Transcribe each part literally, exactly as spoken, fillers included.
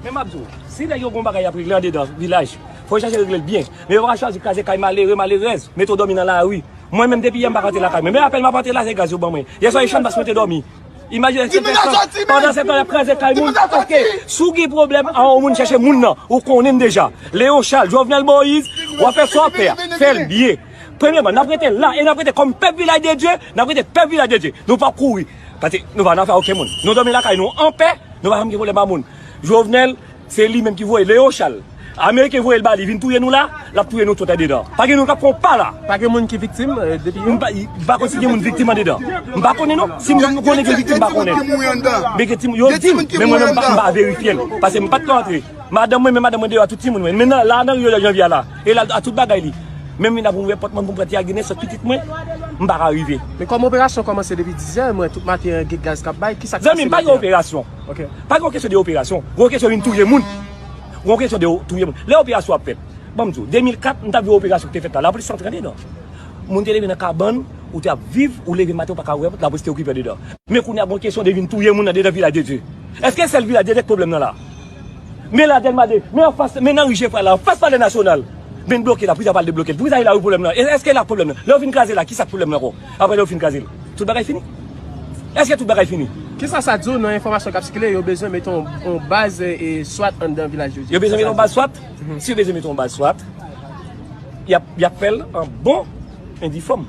Men m ap di w, si nèg yo gon bagay y ap regle andedan vilaj, fò yo chache regle l byen. Men yo pa ka chwazi kraze kay malere, malerèz, mete w dòmi nan lari. Mwen menm depi yè m pa ka antre lakay mwen. Men apèn m ap antre la, se gaz yo ban mwen. Yè swa e chanm bas mwen te dòmi. Imajine se fè sa. Pandan se tan y ap kraze kay moun. Oke. Si w gen pwoblèm a yon moun, chèche moun nan. Ou konnen m deja. Léon Charles, Jovenel Moïse, w ap fè sa w ap fè a. Fè l byen. Premyèman, n ap rete la e n ap rete kòm pèp Vilaj de Dye, n ap rete pèp Vilaj de Dye. Nou p ap kouri. Paske nou pa nan afè okenn moun. Nou dòmi lakay nou anpè, nou pa janm gen pwoblèm a moun. Jovenel, se li menm ki voye Léon Charles. Ameriken voye l ba li vin touye nou la, l ap touye nou tout andedan. Pa gen nou k ap fè yon pa la. Pa gen moun ki viktim, eh, depi yè? M pa, m pa konn si gen moun viktim andedan. M pa konnen non. Si m konnen gen viktim, m pa konnen. Men gen timoun, yo di m, men mwen menm m pa, m pa verifye l. Paske m pa t ka antre. Madanm mwen, men madanm mwen deyò a tout timoun mwen. Men nan, la nan ri yo Janvye a la. E la a tout bagay li. Menm vin ap ouvè pòt mwen pou m pran ti a ginen sòt pitit mwen, m pa ka rive. Men kòm operasyon kòmanse depi diz è, m wè tout maten an gen gaz k ap bay, kisa k pase maten an? Zanmi m, pa gen operasyon. Ok. Pa gen kesyon de operasyon. Gen kesyon vin touye moun. Gen kesyon de touye moun. Lè operasyon ap fèt, ban m di w, de mil kat, m t ap viv operasyon ki te fèt la. Lapolis antre andedan. Moun te leve nan kabann, ou te ap viv, ou leve maten, ou pa ka ouvè pòt, lapolis te okipe andedan. Men kounye a, gen kesyon de vin touye moun andedan Vilaj de Dye. Èske sèl Vilaj de Dye k pwoblèm nan la? Men la Dèlma de, men anfas, men nan ri Jefra la, anfas Palè Nasyonal. Men bloke la, poukisa pa al debloke l? Poukisa e la wi pwoblèm nan? E, èske la pwoblèm nan? Lè yo fin kraze la, kisa k pwoblèm nan ankò? Apre lè yo fin kraze l, tout bagay fini? Èske tout bagay fini? Kisa sa di w nan enfòmasyon k ap sikile, yo bezwen mete yon, yon baz, e, e, swat anndan Vilaj de Dye? Yo bezwen mete yon baz swat? Mhm. Si yo bezwen mete yon baz swat, y ap, y ap fè l an bon endifòm.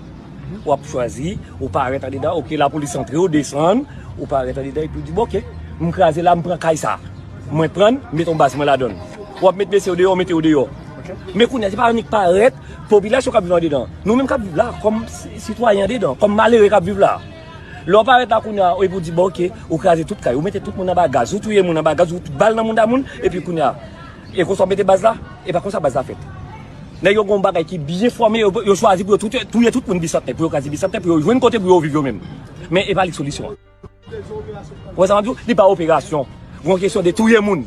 W ap chwazi, ou parèt andedan, oke, lapolis antre, ou desann, ou parèt andedan, epi w di, bon, oke, m kraze la, m pran kay sa. Mwen pran l, m mete yon baz mwen ladan l. W ap met mesye yo deyò, w mete yo deyò. Ok. Men kounye a, se pa annik parèt, popilasyon k ap viv andedan. Nou menm k ap viv la, kòm si-, sitwayen andedan, kòm malere k ap viv la. Lè w parèt la kounye a, epi w di, bon, oke, ou kraze tout kay, ou mete tout moun anba gaz, ou touye moun anba gaz, ou bal nan moun da moun, epi kounye a, e konsa w mete baz la, e pa konsa baz la fèt. Nèg yo gen yon bagay ki byen fòme, yo, yo chwazi pou yo tout, touye tout moun Bisantnè, pou yo kraze Bisantnè, pou yo jwenn kote pou yo viv yo menm. Men e pa li solisyon an. Ou wè sa m ap di w? Li pa operasyon. Gon kesyon de touye moun.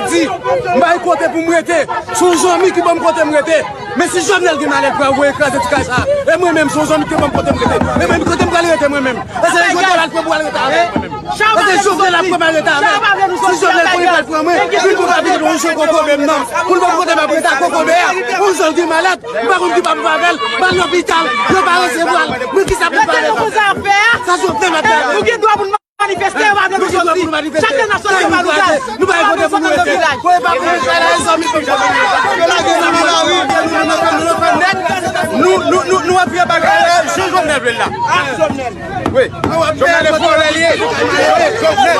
Di, m bay kote pou m rete. Se yon zanmi ki ban m kote m rete. Men si Jovenel gen malèt pou al voye kraze ti kay sa, e mwen menm, se yon zanmi ki ban m kote m rete. E mwen, kote m pral rete mwen menm? E se Jovenel al pran pou al rete avè mwen menm? E se Jovenel ap pran pou al rete avè? Si Jovenel pran, li pral pran mwen. Li pou pa vin yon jan kokobe m nan. Pou l ban m kote m ap rete a kokobe a. Yon zanmi ki malèt. M pa konn ki pa pou avè l. Ba l lopital. Yo pa resevwa l. Men ki sa pou l pa resevwa l? Sa Jovenel ap fè avè l? Manifeste, yo pa gen nou soti. Chak lè n ap soti, yo pa nou gaz. Nou pa gen kote pou nou rete. Yo lage nou nan lari. Nou, nou, nou, nou ap fè bagay la, jan Jovenel vle l la. Wi. Jovenel e vòlè li ye. Jovenel.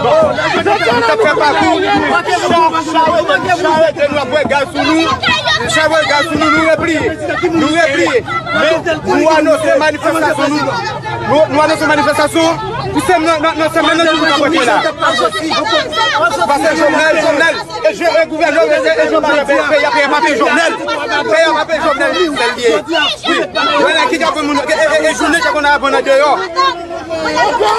Bon, nou t ap fè pakou. Sa, sa, sa, nou ap voye gaz sou nou. Sa voye gaz sou nou, nou repliye. Nou repliye. Men, nou anonse manifestasyon nou. Nou, nou anonse manifestasyon. Pou semèn nan, nan, nan semèn nan, nou ka pote la. Paske Jovenel, Jovenel, e je, e gouvènman, e, e, e Jovenel, peyi a, peyi a pa pe Jovenel. Peyi a pa pe Jovenel, sèl li ye. Wi. Wè la ki ka pou moun, e, e, e, e jounen te konn ap vann andeyò.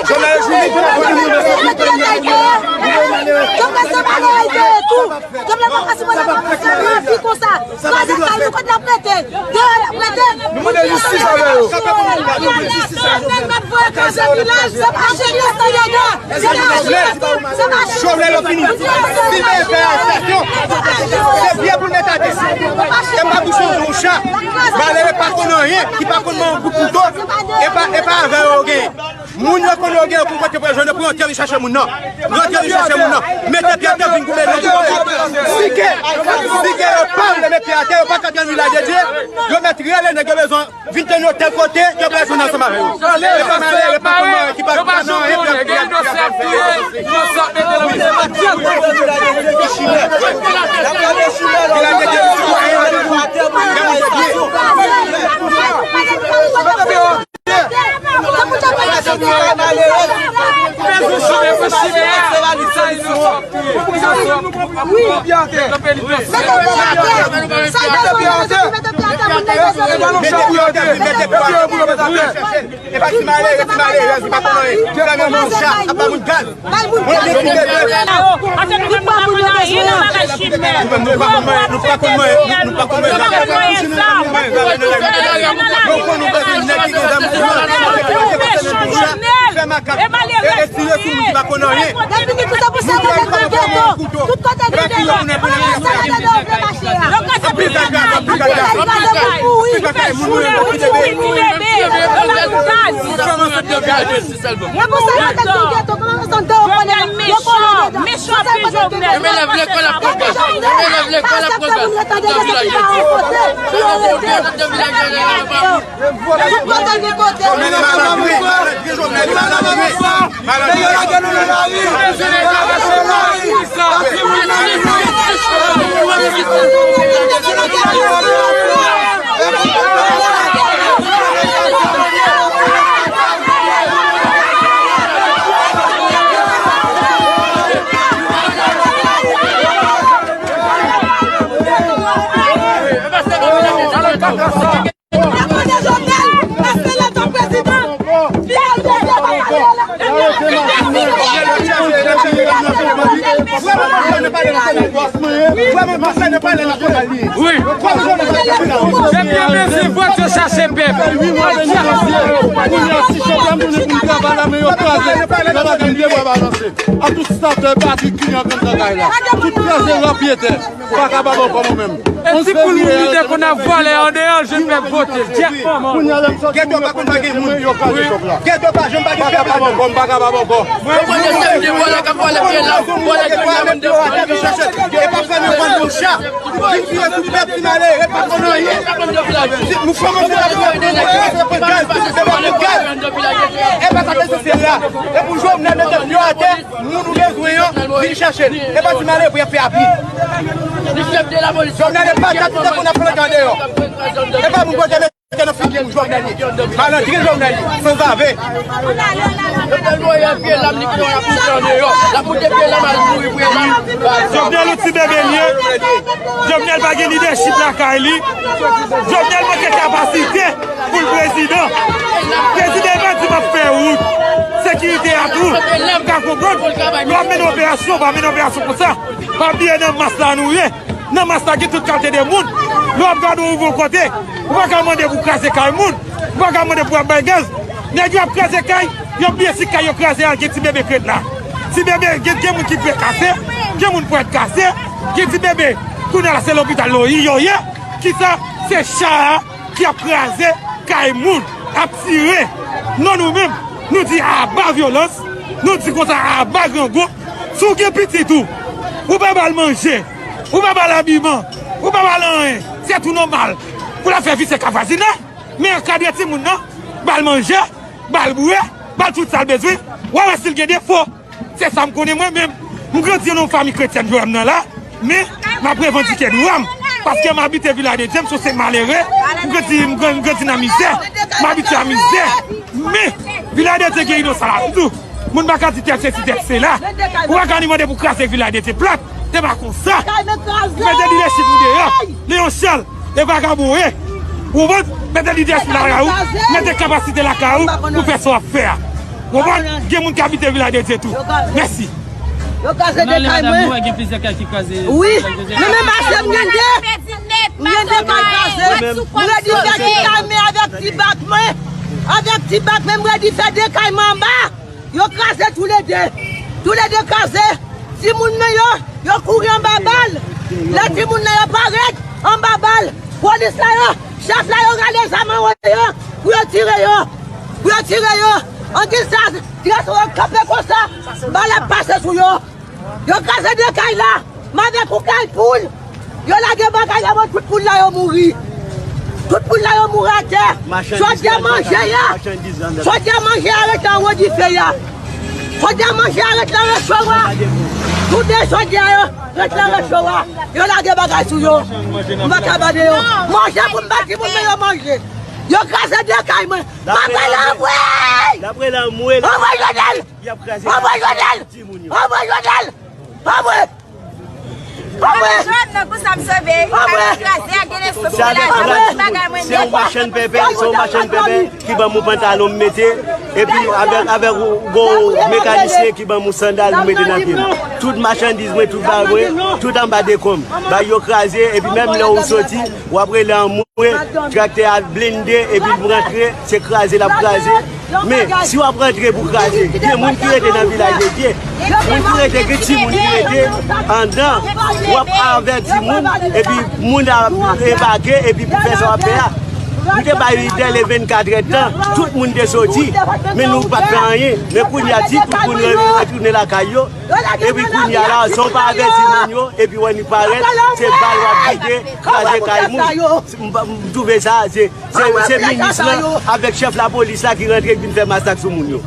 Jovenel, jounen te konn ap vann andeyò. Jovenel se malere tou. Jovenel pa ka sipòte ap pase nan lavi konsa. Kraze kay nou, kote l ap rete? Deyò l ap rete. Nou mande jistis avè yo. Jovenel mèt voye kraze vilaj, se pa jeni, se Yoda. Se pa jeni, se pa jeni. Jovenel ap fini. Si men fè arestasyon, se pye pou l met atè. Se pa bouch yon cha. Malere pa konn anyen, ki pa konn nan yon kout kouto. E pa, e pa avè yo genyen. Moun yo konn yo gen yo pou kote pou yo jwenn yo pou yo antre vin chache moun nan. Yo antre vin chache moun nan. Mete pye atè vin goumen nan. Si ke, si ke yo pa vle met pye atè, yo pa ka jwenn vilaj de Dye, yo mèt rele nèg yo bezwen vin tann yo tèl kote, yo pral jwenn ansanm avè yo. E pa malere, e pa konn ki pa nan anyen. Gen inosans touye, inosans mete nan prizon. Vilaj de Dye. Mete pye atè, mete pye atè. E pa ti malere, ti malere, li pa konn anyen. Li fè menm yon cha, ap ba moun gaz. Mwen vin pou bebe. Paske nou pa konn anyen nan bagay chimè. Nou pa konn anyen, nou pa konn anyen, nou pa konn anyen. Nou pa konn anyen sa. Nou pa konn anyen. Nou konn nou bezwen nèg ki gen zam sou yo. Fè makak. E, e tire sou moun ki pa konn anyen. Depi nou pouse pou sa, nou mete nan geto. Tout kote nou ye, nou mete nan geto. Anpil kaka, anpil kaka. Anpil kaka, moun mouri, moun ki bebe. Yo fè yon sant de gaz. Yo fè yon sant de gaz. Yo konnen, yo konnen. Mechan, mechan, pye Jovenel. Jovenel ap pran gaz. Jovenel ap pran gaz. Tout kote nou kote. Jovenel malad wi. Malad wi. Yo konnen Jovenel, paske lè tan prezidan, Pierre José pa pale la. Wi. Ebyen, men se vòt yo chache pèp. Men yo kraze, yo pa gen de bwa balanse. A tout statè, batri, kliyan k anndan kay la. Tout kraze, rapyetè. Ou pa ka pa bò kò mwen menm. E ti poul moun ki te konn ap vòlè an deyò, je pè vote. Jèk kòman? Gètò pa konn pa gen moun. Gètò pa janm pa gen pèp ladan. M pa ka pa bò kò. Mwen mwen se de vòlè k ap vòlè pye la, vòlè ki pa menm de vòlè ki chache. E pa fè nou vann nou cha. Vin tire sou pèp ki malere, pa konn anyen. Nou kòmanse ap pran gaz, se pa gaz. E pa sa k esansyèl la. E pou Jovenel mete pye atè, moun ou bezwen an, vin chache l. E pa ti malere pou y ap fè abri. Jovenel e pa dat li te konn ap plante andeyò. E pa moun pou te mete nan figi nou Jovenel ye. Malandren Jovenel ye, sanzave. Yo te voye pye l ap li pran, l ap moute andeyò. L ap moute pye l ap al mouri pou l. Jovenel yon ti bebe l ye. Jovenel pa gen lidèchip lakay li. Jovenel manke kapasite pou l prezidan. Prezidan pa di m ap fè wout. Sekirite a tou. M ka konprann. Lè w ap mennen operasyon, w pa mennen operasyon konsa. Pa bliye nan mas la nou ye. Nan mas la gen tout kalite de moun. Lè w ap gade w rive yon kote, ou pa ka mande pou kraze kay moun. Ou pa ka mande pou ap bay gaz. Nèg yo ap kraze kay, yo bliye si kay yo kraze a gen ti bebe k ret la. Ti bebe, gen, gen moun ki dwe kase, gen moun pou ret kase, gen ti bebe, kounye a la se lopital yo, yo ye. Kisa? Se cha a ki ap kraze kay moun, ap tire. Non, nou menm, nou di aba vyolans, nou di konsa aba grangou. Si w gen pitit ou, ou pa ba l manje, ou pa ba l abiman, ou pa ba l anyen, se tou nòmal pou l ap fè visye ka vwazinay. Men ankadre timoun nan, ba l manje, ba l bwè, ba l tout sa l bezwen. W a wè si l gen defo. Se sa m konnen mwen menm. M grandi nan yon fanmi kretyèn, jwè m nan la, men m ap revandike dwa m. Paske m abite Vilaj de Dye, m se yon malere. M grandi, m gran- m grandi nan mizè. M abitye a mizè. Men, Vilaj de Dye gen inosan ladan l tou. Moun pa ka di tèl sesi, tèl sela. Ou pa ka ni mande pou kraze Vilaj de Dye plat. Se pa konsa. Mete lidèchip ou deyò. Leyon Chal. E vagabon, e. Ou konprann? Mete lidè sou lakay ou, mete kapasite lakay ou pou fè sa w ap fè a. Ou konprann? Gen moun ki abite Vilaj de Dye tou. Mèsi. Yo kraze de kay mwen. Gen plizyè kay ki kraze. Wi. Men menm mache m gen de. M gen de kay kraze. M redi fè ti kay mwen avèk ti bak mwen. Avèk ti bak mwen, m redi fè de kay mwen anba. Yo kraze toulede. Toulede kraze. Timoun nan yo, yo kouri anba bal. Lè timoun nan yo parèt anba bal, polis la yo, chèf la yo rale zam an wo yo pou yo tire yo. Pou yo tire yo. An di sa, tire sou yo kanpe konsa, bal ap pase sou yo. Yo kraze de kay la. M avèk yon kay poul. Yo lage bagay la, bon, tout poul la yo mouri. Tout poul la yo mouri atè. Jodi a manje a. Jodi a manje a rete anwo dife a. Jodi a manje a rete nan recho a. Tout de jodi a yo rete nan recho a. Yo lage bagay sou yo. M pa ka ba de yo. Manje pou m ba timoun mwen yo manje. Yo kraze de kay mwen. M ap rele anmwey. Anmwey Jovenel. Anmwey Jovenel. Anmwey Jovenel. Anmwey. Mwen jwenn nan kou sa m sove. Kay mwen kraze a, gen leson sou vilaj la, tout bagay mwen nèt. Se yon machann pèpè, se yon machann pèpè ki ban m yon pantalon m mete. Epi avèk, avèk yon mekanisyen ki ban m yon sandal m mete nan pye m. Tout machandiz mwen, tout bagay mwen, tout anba dekonb. Bagay yo kraze, epi menm lè w soti, w ap rele anmwey, traktè a blende, epi l rantre, se kraze l ap kraze. Men, si w ap rantre pou kraze, gen moun ki rete nan Vilaj de Dye. Moun ki rete, gen timoun ki rete anndan. W ap avèti moun, epi moun ap evakye, epi fè sa w ap fè a. Nou te bay dèle vennkatrè tan, tout moun te soti, men nou pa t fè anyen. Men kounye a, di tout moun re- retounen lakay yo, epi kounye a la, san w pa avèti moun yo, epi w annik parèt, se bal w ap kite, kraze kay moun. M pa- m twouve sa, se Se, se minis lan avèk chèf lapolis la ki rantre, ki vin fè masak sou moun yo.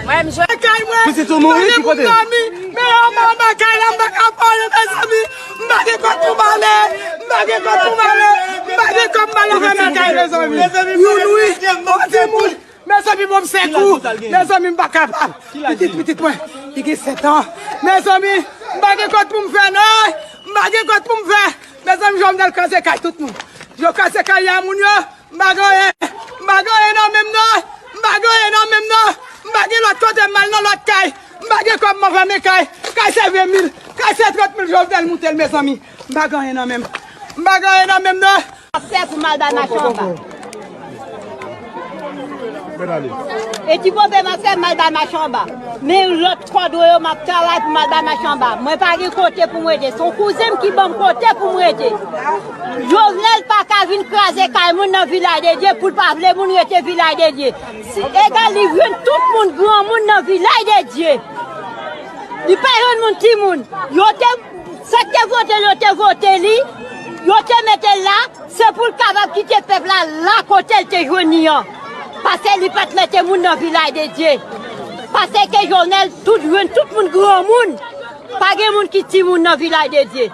Mwen, m jwenn kay mwen. Pitit ou mouri, ki kote? Men anba, anba kay la, m pa ka pale, mezanmi. M pa gen kòb pou m ale. M pa gen kòb pou m ale. M pa gen kòb pou m ale nan kay, mezanmi. Youn, wi. On timoun. Mezanmi, bon, m sekou. Mezanmi, m pa kapab. Pitit, pitit mwen, li gen sèt an. Mezanmi, m pa gen kòb pou m fè, non. M pa gen kòb pou m fè. Mezanmi, Jovenel kraze kay tout moun. Yo kraze kay a moun yo. M pa gen anyen. M pa gen anyen nan men m, non. M pa gen anyen nan men m, non. M pa gen lòt kote m al nan lòt kay. M pa gen kòb m ap fèmen kay. Kay se ven mil. Kay se trant mil Jovenel moute l, mezanmi. M pa gen anyen nan men m. M pa gen anyen nan men m, non. Ap fè pou m al bay machann anba. E ti pope m ap fè m al bay machanba. Men lòt kòdwe yo m ap travay pou m al bay machanba. Mwen pa gen kote pou m rete. Se yon kouzen m ki ban m kote pou m rete. Jovenel pa ka vin kraze kay moun nan Vilaj de Dye pou l pa vle moun rete Vilaj de Dye. Si egal li jwenn tout moun granmoun nan Vilaj de Dye. Li pa jwenn moun timoun. Yo te, sa k te vote l, yo te vote li. Yo te mete l la. Se pou l kapab kite pèp la la kote l te jwenn li an. Paske li pa t mete moun nan Vilaj de Dye. Paske Jovenel tout jwenn tout moun granmoun. Pa gen moun ki timoun nan Vilaj de Dye.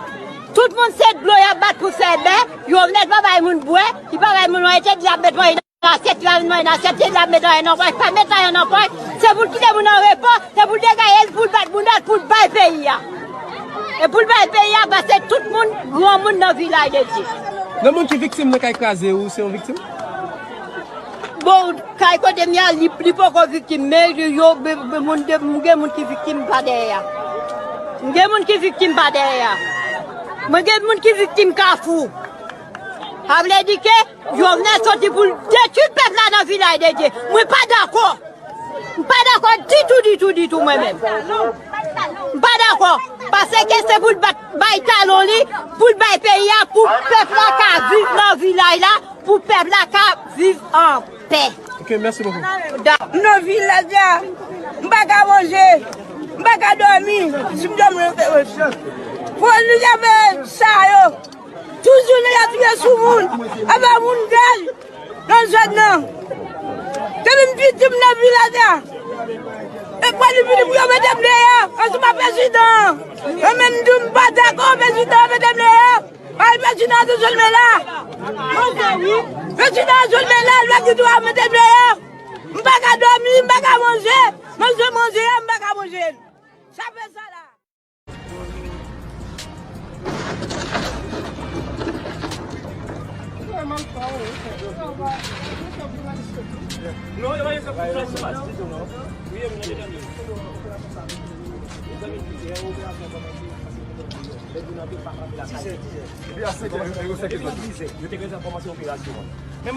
Tout moun se dlo y ap bat pou fè bè. Jovenel pa bay moun bwè, li pa bay moun manje, li ap met manje nan asyèt, li ap met manje nan asyèt, li ap met manje nan pòch, pa met anyen nan pòch. Se pou l kite moun an repo, se pou l degaje l, pou l bat bounda l, pou l bay peyi a. E pou l bay peyi a, paske tout moun, granmoun nan Vilaj de Dye. Nan moun ki viktim nan kay kraze ou, se yon viktim? Bon, kay kote m ye a, li, li poko viktim, men yo, be- be- moun de- m gen moun ki viktim pa dèyè a. M gen moun ki viktim pa dèyè a. Mwen gen moun ki viktim Kafou. Sa vle di ke Jovenel soti pou l detwi pèp la nan Vilaj de Dye. Mwen pa dakò. M pa dakò ditou, ditou, ditou, mwen menm. M pa dakò. Paske se pou l bat, bay talon li, pou l bay peyi a, pou pèp la ka viv nan vilaj la, pou pèp la ka viv an pè. Ok, mèsi bokou. Da- M nan vilaj la, m pa ka manje, m pa ka dòmi, si m dòmi, yo te wè. Polis avè sa yo. Tout jounen y ap tire sou moun, avè moun gaz nan zòn nan. Depi m piti m nan vilaj la. E kwa li vini pou yo mete m deyò, ansanm ak prezidan an. Mwen menm m di w m pa dakò prezidan an mete m deyò. Ay, prezidan an toujou l men la. Prezidan an toujou l men la, l pa gen dwa mete m deyò. M pa ka dòmi, m pa ka manje. Manje, manje, m pa ka manje. Sa fè sa la. Men m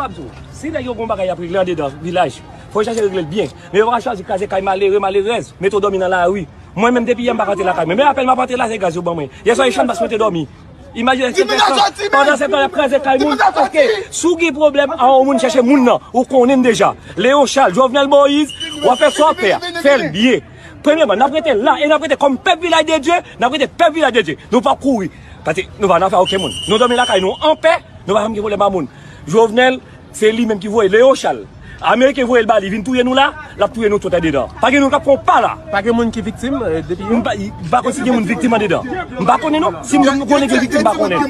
ap di w, si nèg yo gon bagay y ap regle andedan vilaj, fò yo chache regle l byen. Men yo pa ka chwazi kraze kay malere, malerèz, mete w dòmi nan lari. Mwen menm depi yè m pa ka antre lakay mwen. Men apèn m ap antre la se gaz yo ban mwen. Yè swa e chanm bas mwen te dòmi. Imajine se fè san. Pandan se tan y ap kraze kay moun, paske si w gen pwoblèm a yon moun chèche moun nan, ou konnen l deja. Léon Charles, Jovenel Moïse, w ap fè sa w ap fè a. Fè l byen. Premyèman, n ap rete la e n ap rete kòm pèp Vilaj de Dye, n ap rete pèp Vilaj de Dye. Nou p ap kouri. Paske nou pa nan afè okenn moun. Nou dòmi lakay nou anpè, nou pa janm gen pwoblèm a moun. Jovenel, se li menm ki voye Léon Charles. Ameriken voye l ba li vin touye nou la, l ap touye nou tout andedan. Pa gen moun k ap pran pa la. Pa gen moun ki viktim, eh, depi yè? M pa, m pa konn si gen moun viktim andedan. M pa konnen non. Si m konnen gen viktim, m pa konnen.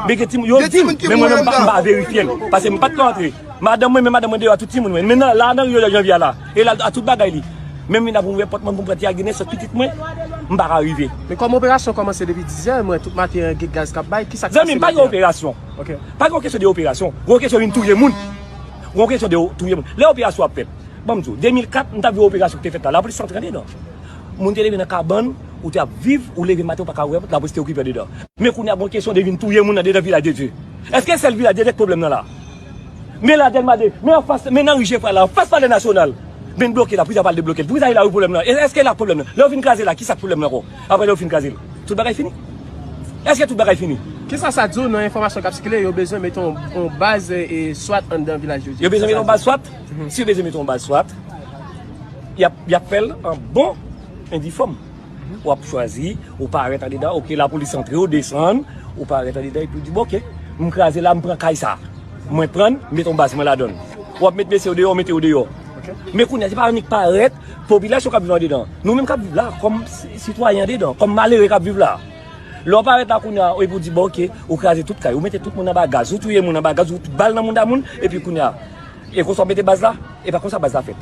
Men gen timoun, yo di m, men mwen menm m pa, m pa verifye l. Paske m pa t ka antre. Madanm mwen, men madanm mwen deyò a tout timoun mwen. Men nan, la nan Rio de Janvier la. E la a tout bagay li. Menm vin ap ouvè pòt mwen pou m pran ti a ginen sòt pitit mwen, m pa ka rive. Men kòm operasyon kòmanse depi diz è, mwen tout maten an gen gaz k ap bay, kisa k pase maten an? Zanmi m, pa gen operasyon. Ok. Pa gen kesyon de operasyon. Gen kesyon vin touye moun. Gen kesyon de touye moun. Lè operasyon ap fèt, ban m di w, de mil kat, m t ap di w operasyon ki te fèt la, lapolis te antre andedan. Moun te leve nan kabann, ou te ap viv, ou leve maten, ou pa ka wè, lapolis te okipe andedan. Men kounye a, gen kesyon de vin touye moun andedan Vilaj de Dye. Èske sèl Vilaj de Dye k pwoblèm nan la? Men la Dèlma de, men anfas, men nan ri Jefra la, anfas Palè Nasyonal. Men n bloke la, poukisa pa al debloke l? Poukisa e la wi pwoblèm nan? E èske la k pwoblèm nan? Lè w vin kraze la, kisa k pwoblèm nan ankò? Apre lè w fin kraze l, tout bagay fini? Èske tout bagay fini? Kisa sa di w nan enfòmasyon k ap sikile, yo bezwen mete yon, yon baz, e, e, swat anndan Vilaj de Dye? Yo bezwen mete yon baz swat? Mhm. Si yo bezwen mete yon baz swat, y ap, y ap fè l an bon endifòm. W ap chwazi, ou parèt andedan, oke, lapolis antre, ou desann, ou parèt andedan, epi w di, bon, oke, m kraze la, m pran kay sa. Mwen pran l, m mete yon baz mwen ladan l. W ap met mesye yo deyò, w mete yo deyò. Men kounye a, se pa annik parèt, popilasyon k ap viv andedan. Nou menm k ap viv la, kòm si-, sitwayen andedan, kòm malere k ap viv la. Lè w parèt la kounye a, epi w di, bon, oke, ou kraze tout kay, ou mete tout moun anba gaz, ou touye moun anba gaz, ou fout bal nan moun da moun, epi kounye a, e konsa w mete baz la, e pa konsa baz la fèt.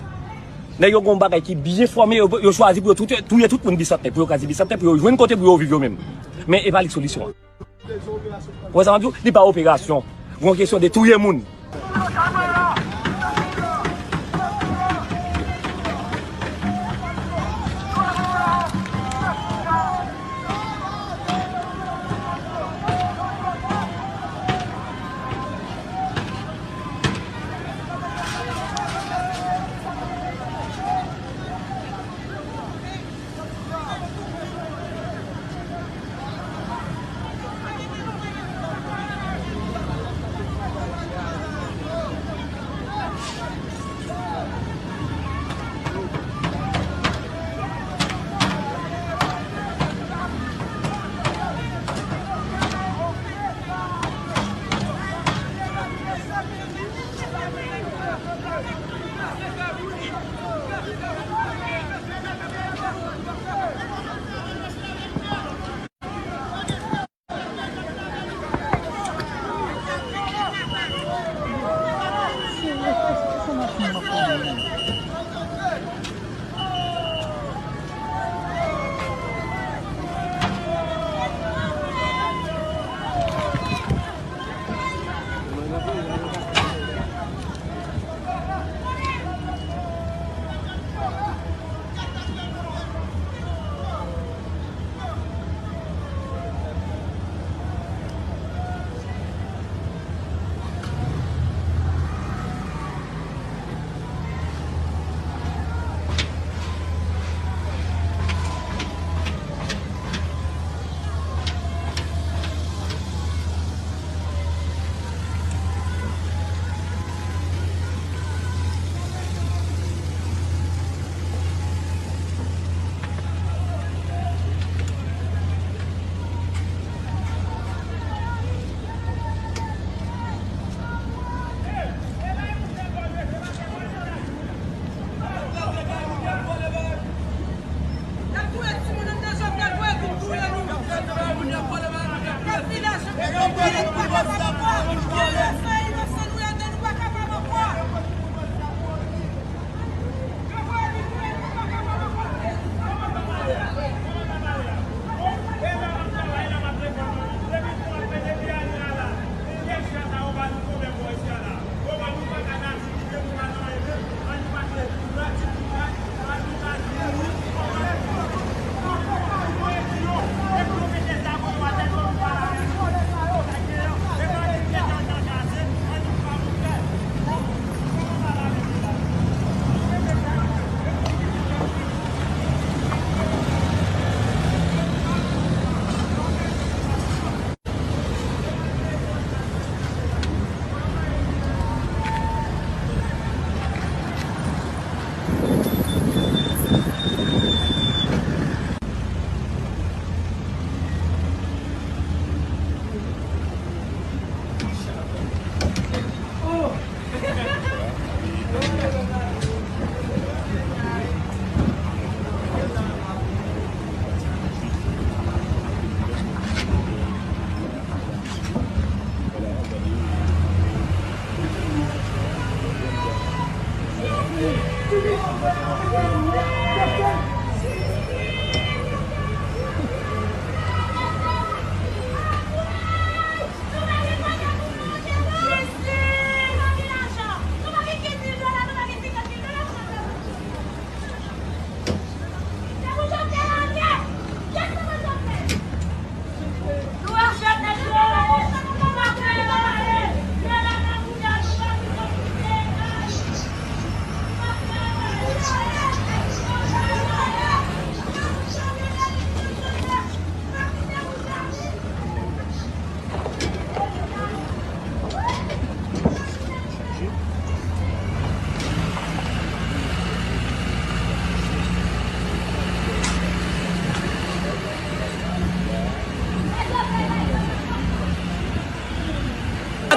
Nèg yo gen yon bagay ki byen fòme, yo, yo chwazi pou yo tout, touye tout moun Bisantnè, pou yo kraze Bisantnè, pou yo jwenn kote pou yo viv yo menm. Men e pa li k solisyon an. Ou wè sa m ap di w? Li pa operasyon. Gon kesyon de touye moun.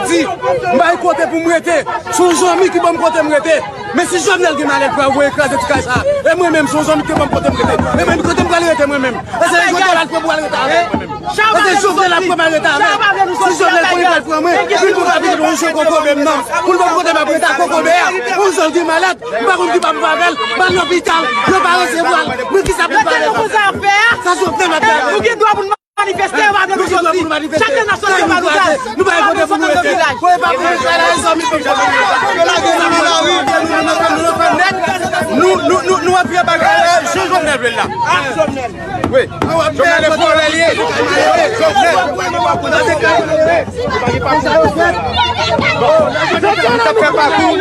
Ayiti, m bay kote pou m rete. Se yon zanmi ki ban m kote m rete. Men si Jovenel gen malèt pou al voye kraze ti kay sa, e mwen menm, se yon zanmi ki ban m kote m rete. E mwen, kote m pral rete mwen menm? Èske Jovenel al pran pou al rete avè mwen menm? Èske Jovenel al pran pou al rete avè mwen? Si Jovenel konnen pral pran mwen, li pou pa vin yon jan kokobe m nan. Pou l ban m kote m ap rete a kokobe a. Yon zanmi ki malèt, m pa konn ki pa pou avè l, m al lopital, yo pa resevwa l. Men kisa pou m fè avè l? Sa Jovenel ap fè avè m? Manifeste, yo pa vle nou soti. Chak lè n ap soti, yo ba nou gaz. Nou pa gen kote pou nou rete. Kote pa pou nou rete la, zanmi, pèp. Yo lage nou nan lari. Nou, nou, nou, nou antre bagay la, jan Jovenel vle l la. Wi. Jovenel e vòlè l ye. Jovenel. Bon, nou t ap fè pakou.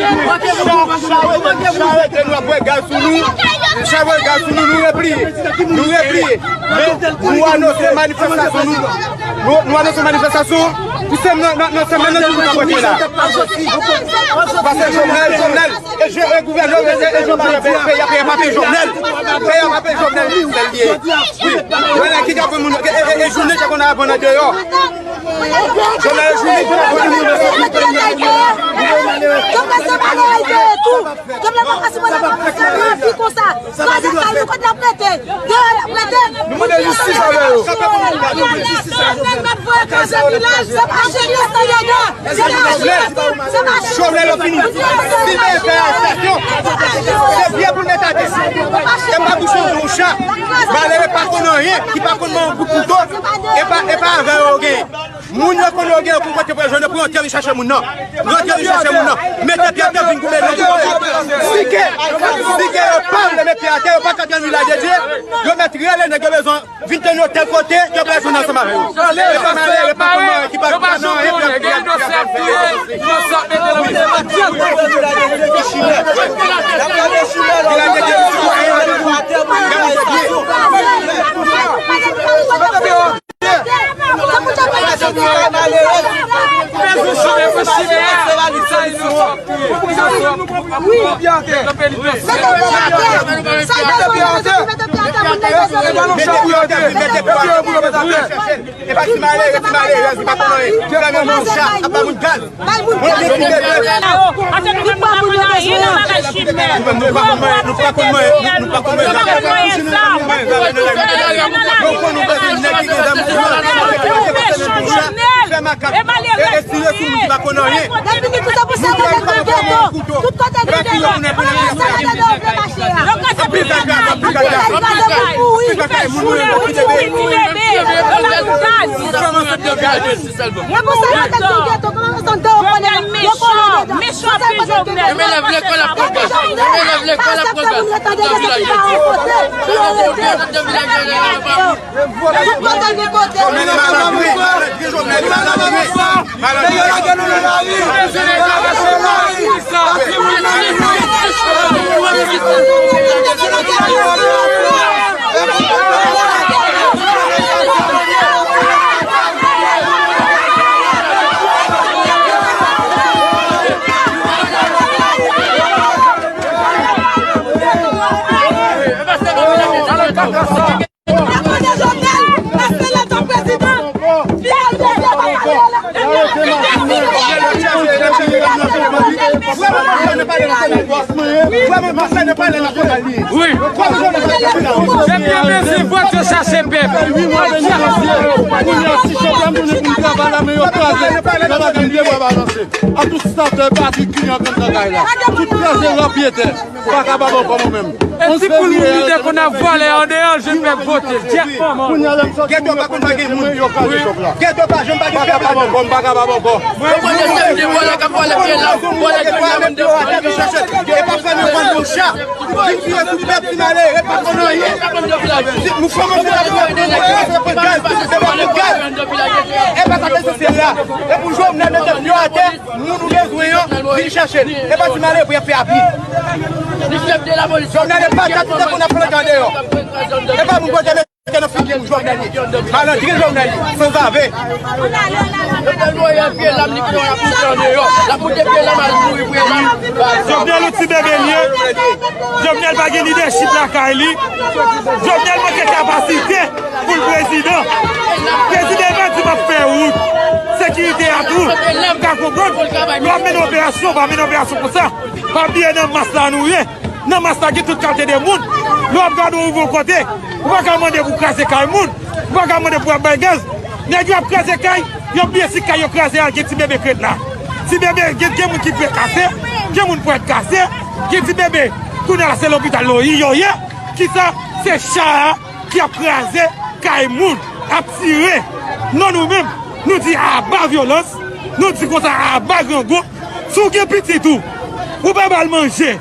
Sa, sa, sa rete nou ap voye gaz sou nou. Sa voye gaz sou nou, nou repliye. Nou repliye. Men, nou anonse manifestasyon nou. Nou, nou anonse manifestasyon. Pou semèn nan, nan, nan semèn nan, nou ka vote la. Pase Jovenel, Jovenel. E je, e gouvènè, e, e Jovenel, peyi a, peyi a pa peye Jovenel. Peyi a pa peye Jovenel, sèl li ye. Wi. Wè la ki ka pou moun, e, e, e jounen, te konn ap vann andeyò. Jovenel, e jounen, te konn ap vann andeyò. Jovenel, se malere tou. Jovenel pa ka sipòte konsa, lavi konsa. Kraze kay nou, kote l ap rete? Deyò l ap rete? Nou mande jistis avè yo. N ap voye kraze vilaj. Se pa jistis nan dega. Se pa jistis. Se pa jistis. Jovenel yo fini. Si l te fè arestasyon, se pye pou l met atè. E pa bouch yon cha. Malere pa konn anyen, ki pa konn manyen yon kout kouto. E pa, e pa avè yo yo genyen. Moun yo konn yo gen pou kote pou yo jwenn yo, pou yo te vin chache moun nan. Pou yo te vin chache moun nan. Mete pye atè, vin goumen nan. Sike, sike yo pa vle met pye atè, yo pa ka jwenn vilaj de Dye. Yo mèt rele nèg yo bezwen vin tann yo tèl kote, yo pral jwenn ansanm avè yo. E pa malere, e pa konn ki pa nan anyen, pye atè. Vilaj de Dye. E pa ti malere, ti malere, li pa konn anyen. Li pa menm yon cha, ap ba moun gaz. Bay moun gaz. Li pran moun yo bezwen an. Nou pa konn manyen, nou pa konn manyen, nou pa konn manyen. Nou konn nou bezwen nèg ki gen zam sou yo. Fè makak. E, e si yo sou moun ki pa konn anyen. Depi ki koute pou sa, kote nou gen do. Tout kote nou gen do. Tout kote nou gen do. Anpil kaka, anpil kaka. Anpil kaka, moun mwen, moun mwen. Mwen pou sa yo tèt tou geto, kòman yo santi yo konnen yo konnen dedan. Mechan anpil Jovenel. Mwen lèv lekòl ap pran gaz. Mwen lèv lekòl ap pran gaz. Nan vilaj yo. Tout kote gen kote. Jovenel malandren, malandren, Jovenel malandren. Malandren. Wi. Depi yo bezwen vòt, yo chache pèp. Kounye a, si chanpyon tounen pou n travay la, men yo kraze. Yo pa gen pye bwa balanse. A tout statè pati ki antre nan kay la. Tout kraze rapyetè. Pa kapab ankò mwen menm. E ti poul moun ki te konn ap vòlè andeyò, jèn pèp vote. Jeff Foreman. Kounye a, lè m sòti, mwen yo kraze chòk la. Geto pa janm pa gen pèp ladan. Pa kapab ankò, m pa kapab ankò. Mwen mwen se de vòlè k ap vòlè pye la, vòlè ki pa menm de vòlè ki chache. E pa fè nou vann yon cha. Vin tire sou pèp ti malere, pa konn anyen. Nou kòmanse la pou pran gaz, se pa pou gaz. E pa sa ke se la. E pou Jovenel mete pye atè, moun ou bezwen an, vin chache l. E pa ti malere pou y ap fè apli. Jovenel e pa kat pou te konn ap plante andeyò. E pa moun pote mete nan figi pou Jovenel ye. Malandren Jovenel ye, sanzave. Jovenel yon ti bebe l ye. Jovenel pa gen lidèchip lakay li. Jovenel manke kapasite pou l prezidan. Prezidan e pa di m ap fè wout. Sekirite a tou. M ka konprann. Lè w ap mennen operasyon, w pa mennen operasyon konsa. Pa bliye nan mas la nou ye. Nan mas la gen tout kalite de moun. Lè w ap gade w rive yon kote, ou pa ka mande pou kraze kay moun. Ou pa ka mande pou ap bay gaz. Nèg yo ap kraze kay, yo bliye si kay yo kraze a gen ti bebe k ret la. Ti bebe, gen, gen moun ki dwe kase, gen moun pou èt kase, gen ti bebe, kounye a la se lopital yo, yo ye. Kisa? Se cha a ki ap kraze kay moun, ap tire. Non, nou menm, nou di aba vyolans, nou di konsa aba grangou. Si w gen pitit ou, ou pa ba l manje,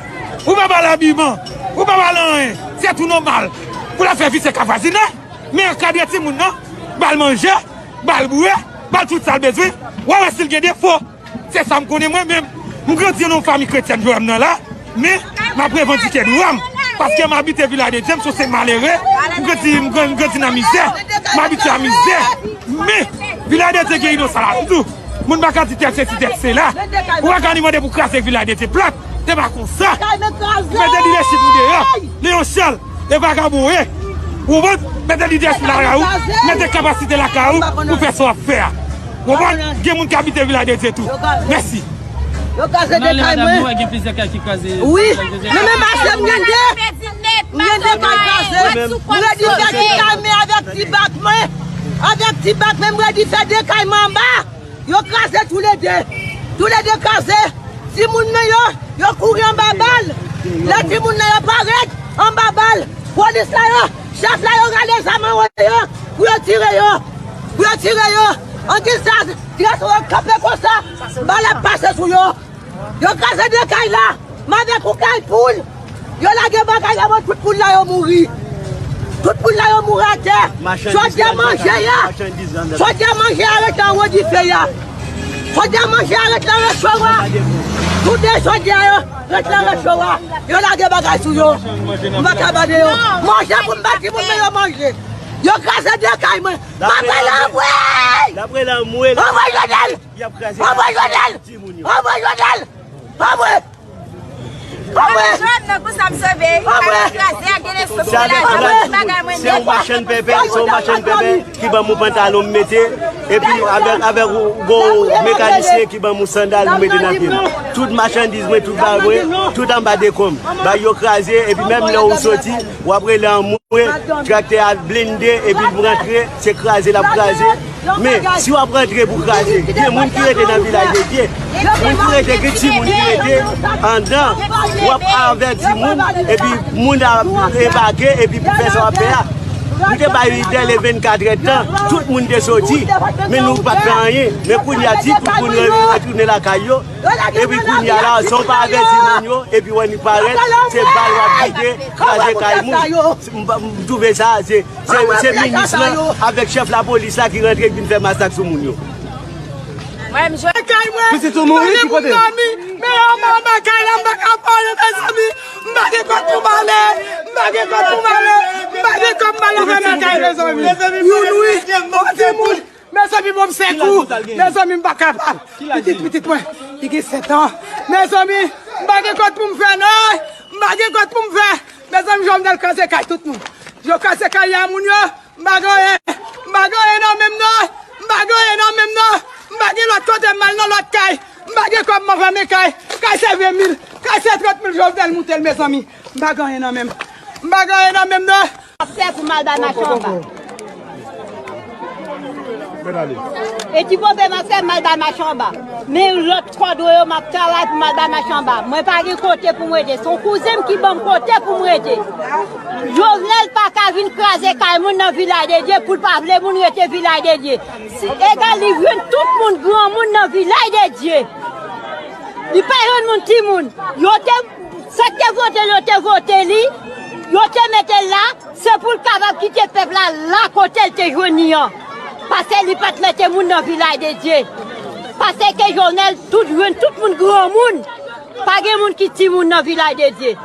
ou pa ba l abiman, ou pa ba l anyen, se tou nòmal pou l ap fè visye ka vwazinay. Men ankadre timoun nan, ba l manje, ba l bwè, ba l tout sa l bezwen, w a wè si l gen defo. Se sa m konnen mwen menm. M grandi nan yon fanmi kretyèn, jodi a m nan la, men m ap revandike dwa m. Paske m abite Vilaj de Dye, m se yon senp malere, m grandi, m gran- m grandi nan mizè, m abitye a mizè. Men, Vilaj de Dye gen inosan ladan tou. Moun pa ka di tèl sesi, tèl sela. Ou pa ka ni mande pou kraze Vilaj de Dye plat. Se pa konsa. Mete lidèchip ou deyò. Leyon Chal, e vagabon ye. Ou konprann? Mete lidèchip lakay ou. Mete kapasite lakay ou pou fè sa w ap fè a. Ou konprann? Gen moun ki abite Vilaj de Dye tou. Mèsi. Yo kraze de kay mwen. Wi. Men menm pase m gen de. M gen de kay kraze. M redi fè de kay mwen avèk ti bak mwen. Avèk ti bak mwen, m redi fè de kay mwen anba. Yo kraze toulede. Toulede kraze. Timoun nan yo, yo kouri anba bal. Lè timoun nan yo parèt anba bal, polis la yo, chèf la yo rale zam an wo yo pou yo tire yo. Pou yo tire yo. An di sa, ti gason yo kanpe konsa, bal ap pase sou yo. Yo kraze de kay la. M avèk yon kay poul. Yo lage bagay la, bon, tout poul la yo mouri. Tout poul la yo mouri atè. Jodi a manje a. Jodi a manje a ret anwo dife a. Jodi a manje a ret nan recho a. Tout de jodi a yo ret nan recho a. Yo lage bagay sou yo. M pa ka ba de yo. Manje pou m ba timoun mwen yo manje. Yo kraze de kay mwen. M ap rele anmwe. Anmwe Jodel. Anmwe Jodel. Anmwe Jodel. Anmwe. Anmwe. Jònn nan konsa m sove, wi. Anmwe. Kraze a gen leso sou la, se yon machann pèpè, se yon machann pèpè ki ban m yon pantalon m mete, epi avèk, avèk yon gwo mekanisyen ki ban m yon sandal pou mete nan pye m. Tout machandiz mwen, tout bagay mwen, tout anba dekonm. Bagay yo kraze, epi menm lè ou soti, w ap rele anmwe, traktè a blende, epi l rantre, se kraze l ap kraze. Men, si w ap rantre pou kraze, gen moun ki rete nan Vilaj de Dye, moun ki rete, gen timoun ki rete anndan, w ap avèti moun, epi moun ap debake, epi pou fè sa w ap fè a. Nou te bay dèle vennkatrè tan, tout moun te soti, men nou pa t fè anyen. Men kounye a, di tout moun re- retounen lakay yo, epi kounye a la, san w pa avèti moun yo, epi w annik parèt, se bal w ap kite, kraze kay moun. M pa- m twouve sa, se Se, se minis lan avèk chèf lapolis la ki rantre, ki vin fè masak sou moun yo. Mwen, m jwenn kay mwen. Pitit ou mouri, ki kote? Men yon mò anba kay la, m pa ka pale, mezanmi. M pa gen kòb pou m ale. M pa gen kòb pou m ale. M pa gen kòb pou m ale anba kay, mezanmi. Youn, wi. Yon timoun. Mezanmi, bon, m sekou. Mezanmi, m pa kapab. Pitit, pitit mwen, li gen sèt an. Mezanmi, m pa gen kòb pou m fè, non. M pa gen kòb pou m fè. Mezanmi, Jovenel kraze kay tout moun. Yo kraze kay a moun yo. M pa gen anyen. M pa gen anyen nan men m, non. M pa gen anyen nan men m, non. M pa gen lòt kote m al nan lòt kay. M pa gen kòb m vann kay. Kay se ven mil. Kay se trant mil Jovenel moute l, mezanmi. M pa gen anyen nan men m. M pa gen anyen nan men m, non. Ap fè pou m al bay machanba. E ti pope m ap fè m al bay machanba. Men lòt kòdwe yo m ap travay pou m al bay machanba. Mwen pa gen kote pou m rete. Se yon kouzen m ki ban m kote pou m rete. Jovenel pa ka vin kraze kay moun nan Vilaj de Dye pou l pa vle moun rete Vilaj de Dye. Si egal li jwenn tout moun, granmoun nan Vilaj de Dye. Li pa jwenn moun timoun. Yo te, sa k te vote l, yo te vote li, yo te mete l la. Se pou l kapab kite pèp la la kote l te jwenn li an. Paske li pa t mete moun nan Vilaj de Dye. Paske Jovenel tout jwenn tout moun granmoun. Pa gen moun ki timoun nan Vilaj de Dye.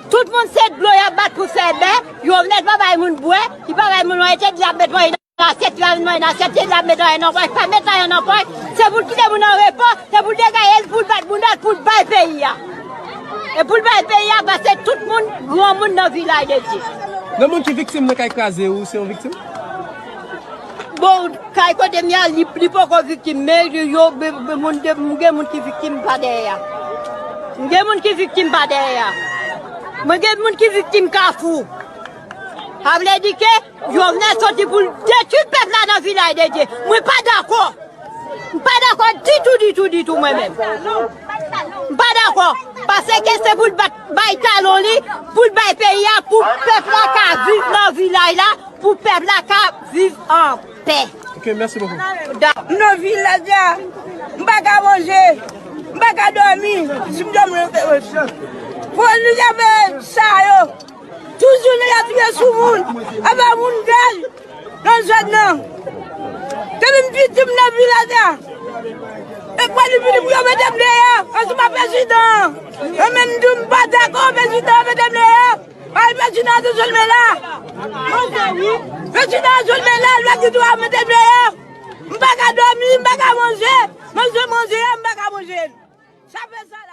Tout moun se dlo y ap bat pou fè bè. Jovenel pa bay moun bwè, li pa bay moun manje, li ap met manje nan asyèt, li pa met manje nan asyèt, li ap met anyen nan pòch, pa met anyen nan pòch. Se pou l kite moun an repo, se pou l degaje l, pou l bat moun dòt, pou l bay peyi a. E pou l bay peyi a, paske tout moun, granmoun nan Vilaj de Dye. Nan moun ki viktim nan kay kraze ou, se yon viktim? Bon, kay kote m ye a, li, li poko viktim, men yo, be- be- moun de- m gen moun ki viktim pa dèyè a. M gen moun ki viktim pa dèyè a. Mwen gen moun ki viktim Kafou. Sa vle di ke Jovenel soti pou l detwi pèp la nan vilaj de Dye. Mwen pa dakò. M pa dakò ditou, ditou, ditou, mwen menm. M pa dakò. Paske se pou l bat, bay talon li, pou l bay peyi a, pou pèp la ka viv nan vilaj la, pou pèp la ka viv an pè. Ok, merci beaucoup. Da- M nan vilaj la, m pa ka manje, m pa ka dòmi, si m dòmi, pou li leve sa yo. Tout jounen y ap tiye sou moun, avè moun gaj nan zòn nan. Depi m piti m nan vilaj la. E kwa li vini pou yo mete m deyò, ansanm ak prezidan an. Mwen menm m di w m pa dakò prezidan an mete m deyò. Ay, prezidan an te jwenn men la. Prezidan an jwenn men la, l pa di dwa mete m deyò. M pa ka dòmi, m pa ka manje. Manje, manje, m pa ka manje. Sa fè sa.